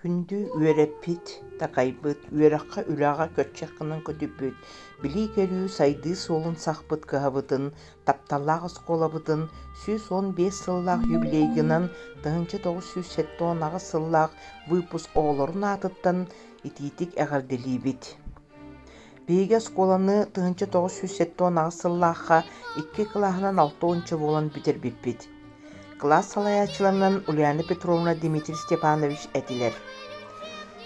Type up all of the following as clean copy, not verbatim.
Күндү үөрэппит, такайбыт, үөрэххэ, үлэҕэ көччөх гынан көтүппүт, билии-көрүү, сайдыы суолун сахпыт кыһабытын, тапталлаах оскуолабытын 115 сыллаах юбилейгынан 1978 сыллаах выпуск оҕолорун аатыттан итиитик эҕэрдэлиибит. Биһиги оскуоланы 1978 сыллаахха икки кылааһынан алта уонча буолан бүтэрбиппит. Кылаас салайааччыларынан Ульяна Петровна Дмитрий Степанович этилэр.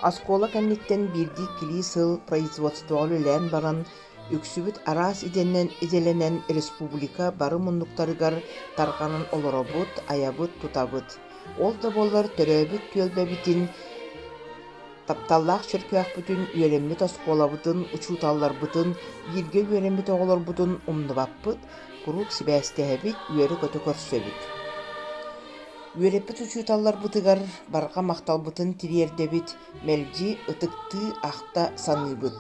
Оскуола кэнниттэн биирдии-иккилии сыл производствоҕа үлэлээн баран, үксүбүт араас идэнэн идэлэнэн республика бары муннуктарыгар тарҕанан олоробут, айабыт-тутабыт. Ол да буоллар төрөөбүт түөлбэбитин Тапталлаах чөркөөхпүтүн, үөрэммит оскуолабытын, учууталларбытын, бииргэ үөрэммит оҕолорбутун умнубаппыт, куруук сибээстэһэбит, үөрэ-көтө көрсөбүт. Үөрэппит учууталларбытыгар барҕа махталбытын тириэрдэбит, мэлдьи ытыктыы, ахта саныыбыт.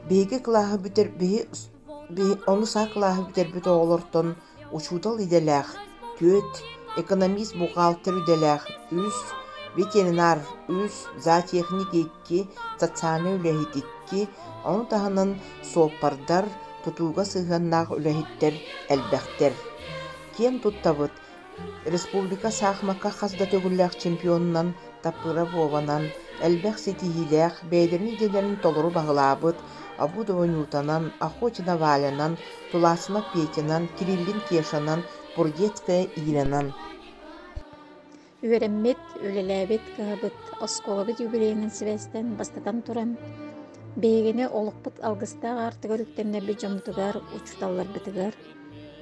Биһиги кылааһы бүтэр биһи Ону саа кылааһы бүтэрбит оҕолортон учуутал идэлээх түөрт, экономист-бухгалтер идэлээх үс, ветеринар үс, зоотехник икки, социальнай үлэһит икки, ону таһынан суоппардар, тутууга сыһыаннаах үлэһиттэр элбэхтэр. Киэн туттабыт Республика саахымакка хас да төгүллээх чемпионунан, Таппыров Вованан, элбэх ситиһиилээх, бэйэлэрин идэлэрин толору баһылаабыт Абудова Нютанан, Охотина Валянан, Туласынов Петянан, Кириллин Кешанан, Бурдецкая Иранан. Үөрэммит, үлэлээбит кыһабыт оскуолабыт юбилейынан сибээстээн бастатан туран, биһигини олохпут алгыстаах аартыгар үктэннэрбит дьоммутугар, учууталларбытыгар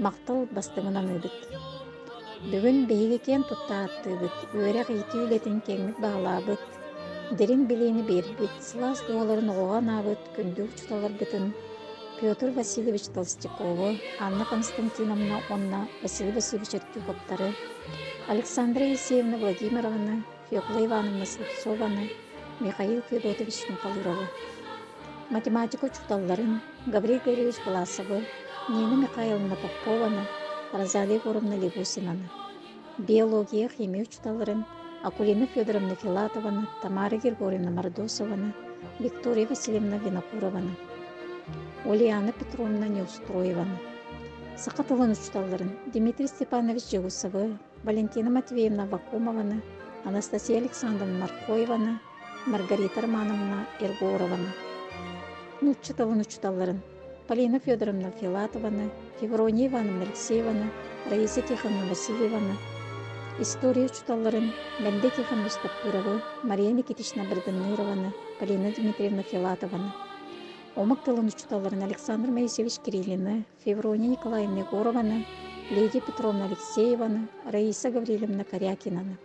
Махтал бастыҥын аныыбыт. Бүгүн биһиги киэн тутта ааттыыбыт, үөрэх-иитии үлэтин киэҥник баһылаабыт, дириҥ билиини биэрбит, сылаас дууһаларын оҕоҕо анаабыт күндү учууталларбытын Петр Васильевич Толстякову, Анна Константиновна уонна Василий Васильевич Артюховтары, Александра Евсеевна Владимированы, Фекла Ивановна Слепцованы, Михаил Федотович Михалыровы. Математика учууталларын Гаврил Гаврильевич Власовы, Нина Михайловна Попованы, Розалия Егоровна Легусинаны, биология, химия учууталларын Акулина Федоровна Филатованы, Тамара Григорьевна Мордосованы, Виктория Васильевна Винокурованы, Ульяна Петровна Неустроеваны, саха тылын учууталларын Дмитрий Степанович Жегусовы, Валентина Матвеевна Вакумованы, Анастасия Александровна Маркоеваны, Маргарита Романовна Егорованы, нуучча тылын учууталларын Полина Федоровна Филатованы, Феврония Ивановна Алексееваны, Раиса Тихоновна Васильеваны, история учууталларын Мэнде Тихонович Таппыровы, Мария Никитична Брагынырованы, Полина Дмитриевна Филатованы, омук тылын учууталларын Александр Моисеевич Кириллины, Феврония Николаевна Егорованы, Лидия Петровна Алексееваны, Раиса Гаврильевна Корякинаны,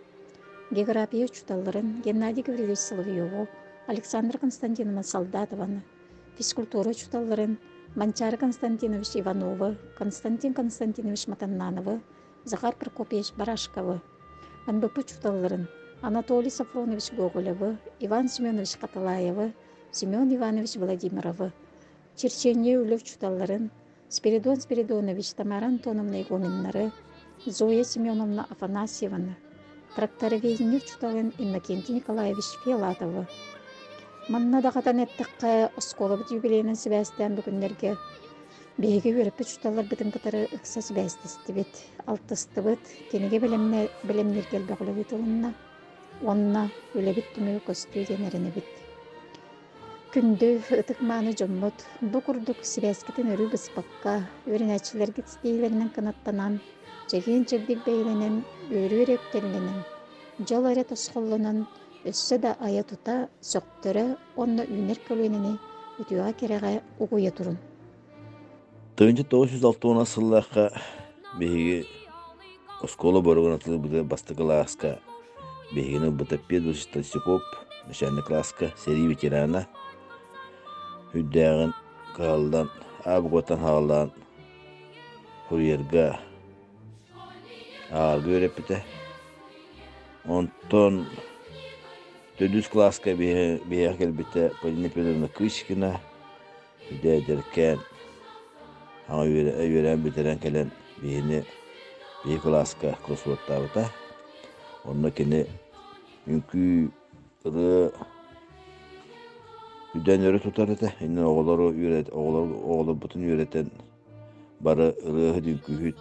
география учууталларын Геннадий Гаврильевич Соловьеву, Александра Константиновна Солдатованы, физкультура учууталларын Манчары Константинович Ивановы, Константин Константинович Матаннановы, Захар Прокопьевич Барашковы, НБП учууталларын Анатолий Софронович Гоголевы, Иван Семенович Хатылаевы, Семен Иванович Владимировы, черчение үлэ учууталларын Спиридон Спиридонович, Тамара Антоновна Егоминнары, Зоя Семеновна Афанасьеваны, трактороведение учууталын Иннокентий Николаевич Филатовы. Манна даҕатан эттэххэ, оскуолабыт юбилейынан сибээстээн бу күннэргэ биһиги үөрэппит учууталларбытын кытары ыкса сибээстэстибит, алтыстыбыт, кинигэ бэлэмнииргэ элбэх үлэ ыытылынна уонна үлэбит түмүгэ көстүө диэн эрэнэбит. Күндү, ытык-мааны дьоммут, бу курдук сибээскитин өрүү быспакка, үөрэнээччилэргит ситиһиилэринэн кынаттанан, чэгиэн-чэбдик бэйэлэнэн, үөрүү эрэ үктэллэнэн, дьол эрэ тосхоллонон, өссө да айа-тута, сөхтөрө уонна үүнэр көлүөнэни үтүөҕэ-кэрэҕэ угуйа турун. 1960 сыллаахха биһиги оскуола боругун атылыбыты бастакы кылааска биһигини ылбыта Петр Толстяков начальный класска сэрии ветерана үрдээҕин кыһаллан аабыготтан хааллаан курьерга аарга үөрэппитэ. Онтон төрдүс кылааска биһиэхэ кэлбитэ Полина Петровна Кычкина Дьэ эдэркээн аҕа үөрээн бүтэрэн кэлэн биһини биһи кылааска кроссвордтаабыта. Онно кини Үҥкүү, ырыа үрдээн өрө тутар этэ. Иннин оҕолору үөрэт, оҕолор оҕолорбутун үөрэтэн бары ырыаһыт, үҥкүүһүт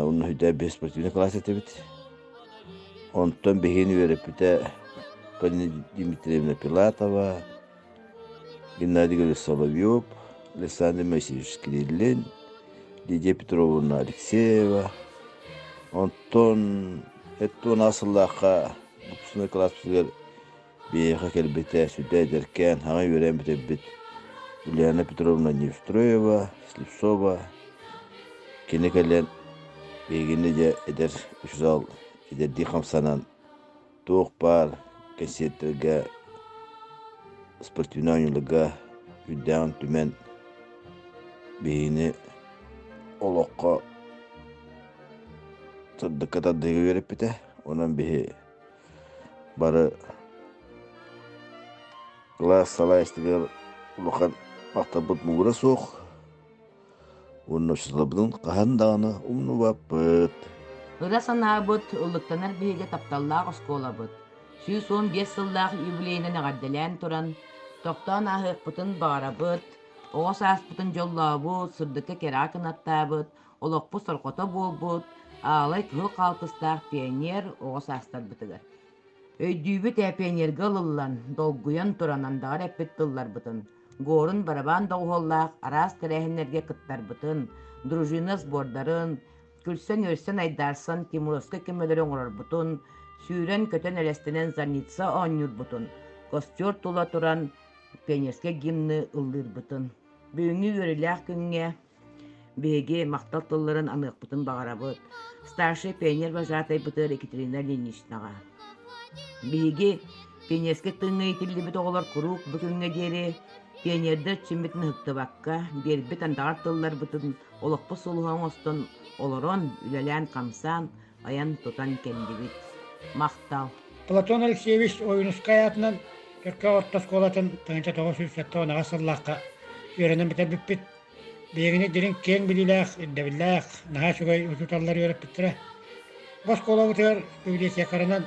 онно үрдээн биһи спортивнай класс этибит. Онтон биһигини үөрэппитэ Полина Дмитриевна Пилатова, Геннадий Григорьевич Соловьев, Александр Моисеевич Кириллин, Лидия Петровна Алексеева. Онтон эт-туон сыллаахха выпускной класспытыгар биһиэхэ кэлбитэ сүдэ эдэркээн, хаҥа үөрэн бүтэрбит Ульяна Петровна Неустроева, Слепцова. Кини кэлэн биһигини дьэ эдэр учуутал эдэрдии хамсанан туох баар кэнсиэртэргэ, спортивнай оонньууларга үрдээҕин түмэн биһигини олоххо сырдыкка тардыһыыга үөрэппитэ. Онон биһи бары кылаас салайааччытыгар улахан махталбыт муҥура суох. Уонна учууталбытын хаһан даҕаны умнубаппыт. Ыра санаабыт, ыллыктанар биһиги тапталлаах оскуолабыт 115 сыллаах юбилейынан эҕэрдэлээн туран, тохтоон ааһыахпытын баҕарабыт, оҕо сааспытын дьоллообут, сырдыкка кэрэҕэ кынаттаабыт, олохпут сорҕото буолбут, аалай кыһыл хаалтыстаах пионер оҕо саастарбытыгар. Өйдүүбүт ээ пионерга ылыллан, долгуйан туран андаҕар эппит тылларбытын, Горун барабаан доҕуһуоллаах араас тэрээһиннэргэ кыттарбытын, дружина сбордарын, күлсэн-үөрсэн айдаарсан тимуровскай көмөлөрү оҥорорбутун, сүүрэн-көтөн элэстэнэн зарница оонньуурбутун, костер тула туран пионерскай гимны ыллыырбытын. Бүгүҥҥү үөрүүлээх күҥҥэ Биһиги махтал тылларын аныахпытын баҕарабыт старшай пионер вожатайбытыгар Екатерина Ильиничнаҕа. Биһиги пионерскай тыыҥҥа иитиллибит оҕолор куруук бу күҥҥэ диэри пионердар чиммитин ыһыктыбакка, биэрбит андаҕар тылларбытын олохпут сулуһа оҥостон олорон, үлэлээн-хамсаан, айан-тутан кэллибит. Махтал! Платон Алексеевич Ойуунускай аатынан Чөркөөх орто оскуолатын 1978 сыллаахха үөрэнэн бүтэрбиппит. Биһигини дириҥ киэҥ билиилээх, ирдэбиллээх, наһаа үчүгэй учууталлар үөрэппиттэрэ. Бу оскуолабытыгар библиотекарынан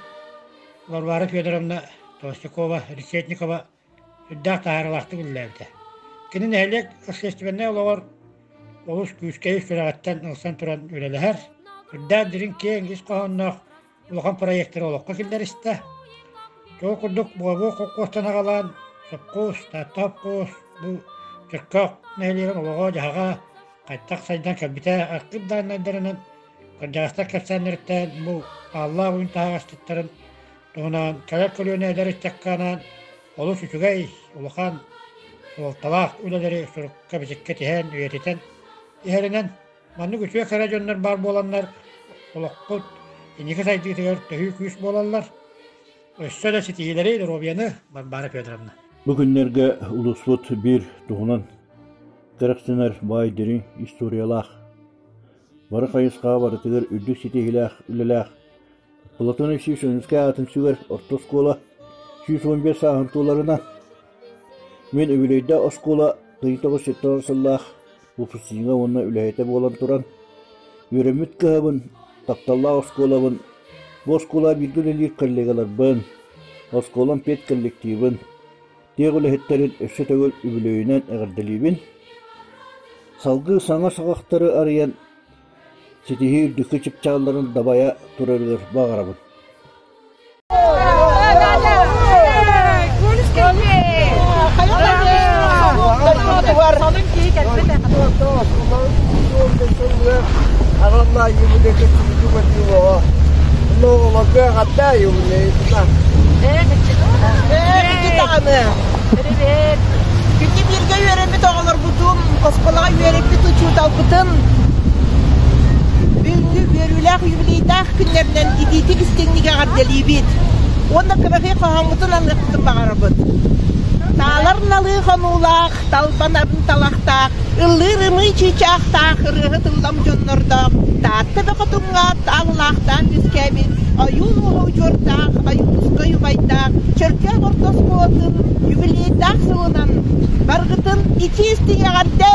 Варвара Федоровна Толстякова, Решетникова үрдээх таһаарыылаахтык үлэлээбитэ. Кини нэһилиэк общественнай олоҕор олус күүскэ ис сүрэҕиттэн ылсан туран үлэлэһэр, үрдээх дириҥ киэҥ ис хоһоонноох улахан проектары олоххо киллэристэ. Ол курдук буолуо холкуостан аҕалаан сопхуос, Таатта сопхуос бу Чөркөөх нэһилиэгин олоҕо-дьаһаҕа хайдах сайдан кэлбитэ архыып дааннайдарынан кырдьаҕастар кэпсээннэриттэн бу ааллаах уйун таһаҕасчыттарын туһунан кэлэр көлүөнэ эдэр ыччакка анаан олус үчүгэй, улахан суолталаах үлэлэри сурукка-бичиккэ тиһэн, үйэтитэн иһэринэн Маннык үтүө кэрэ дьоннор баар буоланнар олохпут инники сайдыытыгар төһүү күүс буолаллар. Өссө да ситиһиилэри, доруобуйаны Варвара Федоровна. Бу күннэргэ улууспут биир туһунан кэрэхсэнэр баай дириҥ историялаах, бары хайысхаҕа барытыгар үрдүк ситиһиилээх үлэлээх Платон Алексеевич Ойуунускай аатын сүгэр орто оскуола 115 сааһын туоларынан мин үбүлүөйдээх оскуола 1974 сыллаах выпускнига уонна үлэһитэ буолан туран, үөрэммит кыһабын, тапталлаах оскуолабын, бу оскуолаҕа бииргэ үлэлиир коллегаларбын, оскуолам педколлективын, тиэх үлэһиттэрин өссө төгүл үбүлүөйүнэн эҕэрдэлиибин. Салгыы саҥа саҕахтары арыйан, ситиһии үрдүкү чыпчаалларын дабайа турарыгар баҕарабын. Привет! Күндү бииргэ үөрэммит оҕолорбутун, оскуолаҕа үөрэппит учууталбытын Бүгүҥҥү үөрүүлээх юбилейдаах күннэринэн итиитик истиҥник эҕэрдэлиибит уонна кыракый хоһооммутун аныахпытын баҕарабыт. Таалар налыы хонуулаах, талбан арын талахтаах, ыллыыр ымыы чыычаахтаах, ырыаһыт ыллам дьоннордоох, Таатта да хотуҥҥа таалалаахтаан үөскээбит, ойуун уоһа удьуордаах, ойуунускай убайдаах, Чөркөөх орто оскуолатын юбилейдаах сылынан баргытын итии истиҥ эҕэрдэ!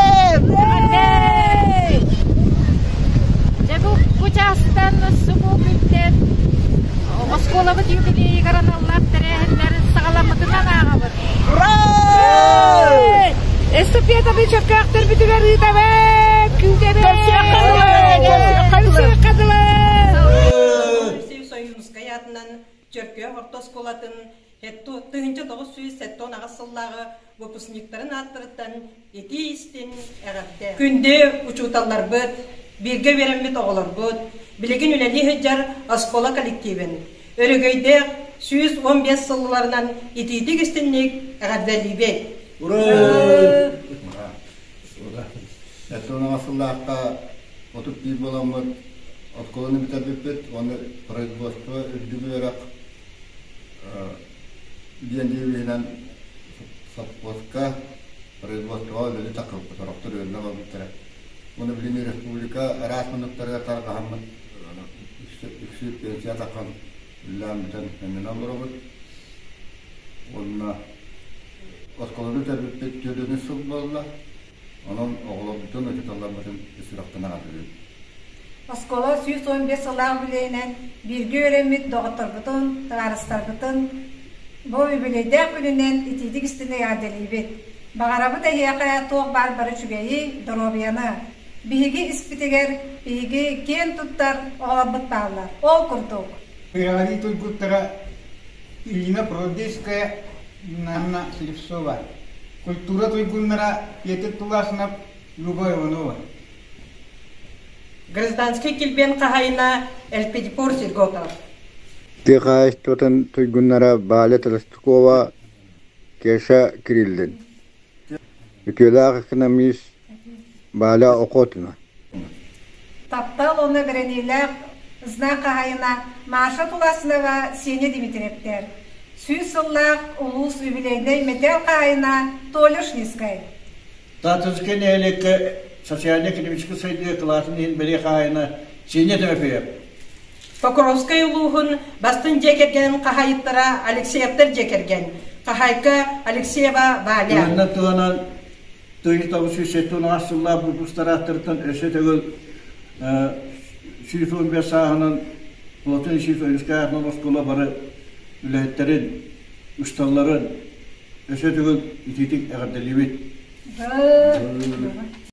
Дьэ бу, бу чаастан субу күнтэн Оскуолабыт юбилейыгар аналлаах тэрээһиннэр саҕаламмытынан ааҕабыт. Ура! Эстафетаны чөккөөхтөрбүтүгэр ыытабыт! Күүтэбит! Көрсүөххэ дылы! Ойуунускай аатынан Чөркөөх орто оскуолатын 1978 сыллааҕы выпускниктарын ааттарыттан итии-истиҥ эҕэрдэ! Күндү учууталларбыт, бииргэ үөрэммит оҕолорбут, билигин үлэлии сылдьар оскуола коллективын өрөгөйдөөх 115 сылларынан итиитик-истиҥник эҕэрдэлиибит! Ура! Сэттэ сыллаахха 31 буоламмыт оскуоланы бүтэрбиппит уонна производство үрдүк үөрэх диэн девиһинэн совхозка производствоҕа үлэлии таххыбыппыт, сорохтор үөрэнэ барбыттара. Уонна билигин республика араас муннуктарыгар тарҕаһаммыт үксү пенсия таххан үлэлээн бүтэн кэннинэ олоробут. Уонна оскуоланы бүтэрбиппит 4 сыл буолла. Онон оҕолорбутун, учууталларбытын сүрэхтэн аҕаллыбыт. Оскуола 115 сыллаах үбүлүөйүнэн бииргэ үөрэммит доҕотторбутун, табаарыстарбытын бу үбүлүөйдээх күнүнэн итиитик истиҥник эҕэрдэлиибит. Баҕарабыт эһиэхэ туох баар бары үчүгэйи, доруобуйаны. Биһиги испитигэр биһиги киэн туттар оҕолорбут бааллар. Ол курдук. Үөрэҕирии туйгуттара Ирина Прудецкая, Анна Слепцова. Культура туйгуннара Петр Туласынов, Люба Иванова. Гражданский килбиэн хаһайына Эльпидипор Серготов. Тыа хаһаайыстыбатын туйгуннара Валя Толстякова, Кеша Кириллин. Үтүөлээх экономист Валя Охотина. Таптал уонна бэриниилээх знак хаһайына Маша Туласынова, Сеня Дмитриевтэр. 100 сыллаах улуус юбилейнай мэтээл хаһайына Толя Шницкай. Тааттатскай нэһилиэккэ социально-экономическай сайдыы кылаатын иһин бэлиэ хаһаайына Сеня Тимофеев. Покровскай улууһун бастыҥ дьиэ кэргэнин хаһаайыттара Алексеевтар дьиэ кэргэн, хаһаайка Алексеева Валя. Тыынна тыынан 1976 сыллаах выпустар ааттарыттан өссө төгүл 115 сааһынан Платон Ильич Ойуунускай аатынан оскуола бары үлэһиттэрин, учууталларын өссө төгүл итиитик эҕэрдэлиибит.